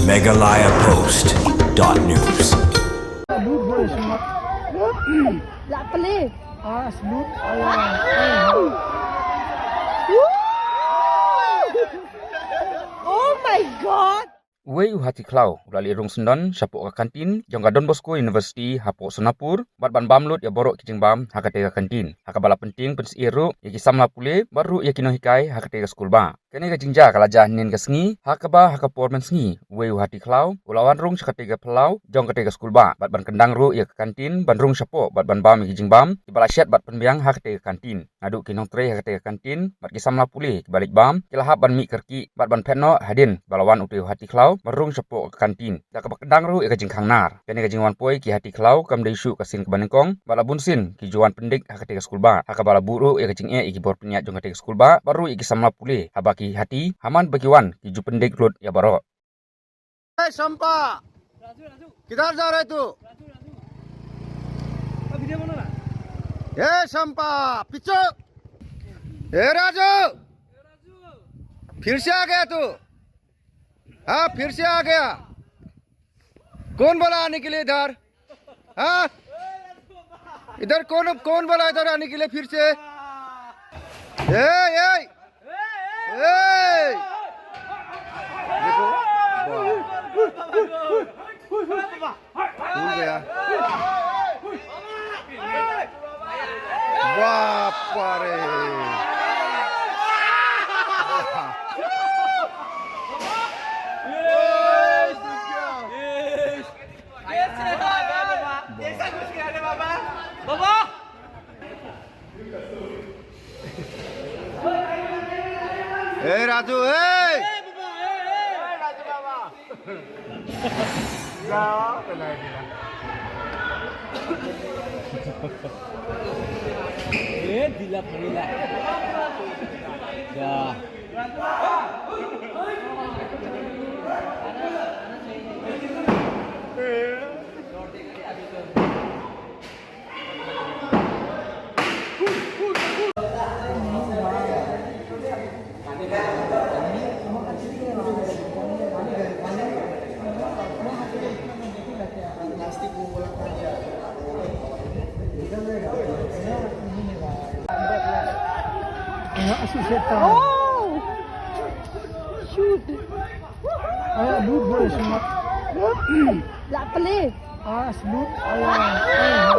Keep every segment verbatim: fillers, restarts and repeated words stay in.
Meghalaya Post dot news. Lut boleh semua. La play. Ah, selut. Ayah. Oh my god. Uwei u hati khlaw u la leit rung syndon shapoh ka kantin jong ka Don Bosco University hapoh Sonapur bad ban bam lut ïa baroh ki jingbam ha katei ka kantin. Ha kaba la pyntieng pynsyier ruh ïa ki samla pule bad ruh ïa ki nonghikai ha katei ka skulbah. Kane ka jingjia ka la jia hynnin ka sngi ha kaba ha ka por mynsngi uwei u hati khlaw u la wan rung sha katei ka phyllaw jong katei ka skulbah bad ban kyndang ruh ïa ka kantin ban rung shapoh bad ban bam ïa ki jingbam kiba la shet bad pynbiang ha katei ka kantin. Naduh ki nongtrei ha katei ka kantin bad ki samla pule kiba leit bam ki la hap ban mih kyrkieh bad ban phet noh hadien ba la wan utei u hati khlaw ban rung shapoh ka kantin da kaba kyndang ruh ïa ka jingkhang nar. Kane ka jingwan poi ki hati khlaw kam dei shuh ka sien kaba nyngkong bad la bun sien ki ju wan pyndik ha katei ka skulbah ha kaba la buh ruh ïa ka jingeh ïa ki bor pynïaid jong katei ka skulbah bad ruh ïa ki samla pule haba ki hati ha man ba ki wan ki ju pyndik lut ïa baroh. ए शंपा, किधर जा रहे तू? ए शंपा, पीछे। ए राजू, फिर से आ गया तू? हाँ, फिर से आ गया। कौन बोला आने के लिए इधर? हाँ? इधर कौन कौन बोला इधर आने के लिए फिर से? ए, ए, ए! देखो, वाह। भूल गया। बाप रे। ए राजू, ए! Oh. Shoot. Ayah, lut boleh semua. La play. Ah, selut. Ayah.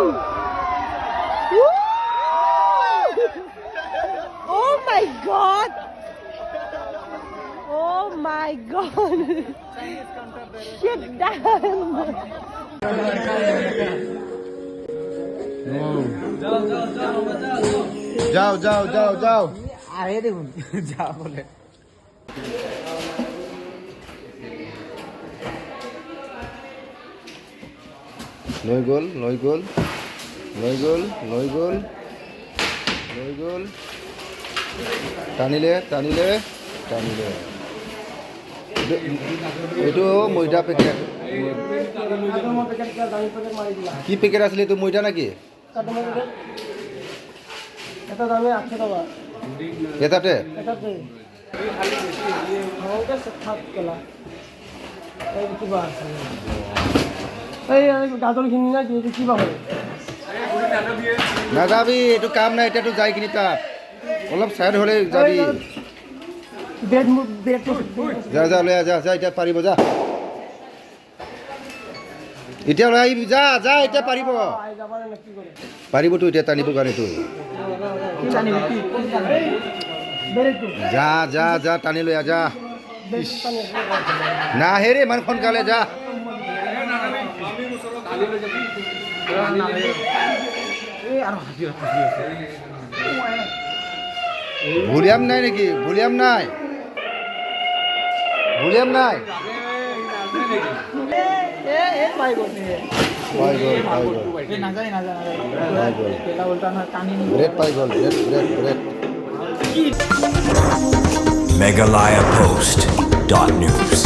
Oh my god. Oh my god. Shit done. जाओ, जाओ, जाओ, जाओ। আরে দেখুন, যা বলে। নয় গোল, নয় গোল, নয় গোল, নয় গোল, নয় গোল। টানিলে, টানিলে, টানিলে। এইটো, এইটো ময়দা পেকেট। কি পেকেট আছিলে এইটো, ময়দা নেকি? এটা দামে আটশো টাকা। এটাতে? এটাতে। ভাঙোতে সাত কেলা। এই কিবা আছে। এই, এই গাজৰখিনি না কি, এইটো কিবা হয়? নাযাবি, এইটো কাম নাই, এতিয়াতো যাই কিনি তাত। অলপ চাইড হ'লে যাবি। ব্ৰেড, ব্ৰেডটো। যা, যা, লৈ আহ, যা, যা, এতিয়া পাৰিব, যা। এতিয়া লৈ আহিবি, যা, যা, এতিয়া পাৰিব। পাৰিবতো এতিয়া টানিব কাৰণে তো। যা, যা, যা, টানি লৈ আহ, যা। নাহে ৰে, ইমান সোনকালে যা। ভলিউম নাই নেকি? ভলিউম নাই? ভলিউম নাই? পাই গ'ল, পাই গ'ল। পাই গ'ল। ব্ৰেড পাই গ'ল, bread, bread, bread. Meghalaya Post dot news.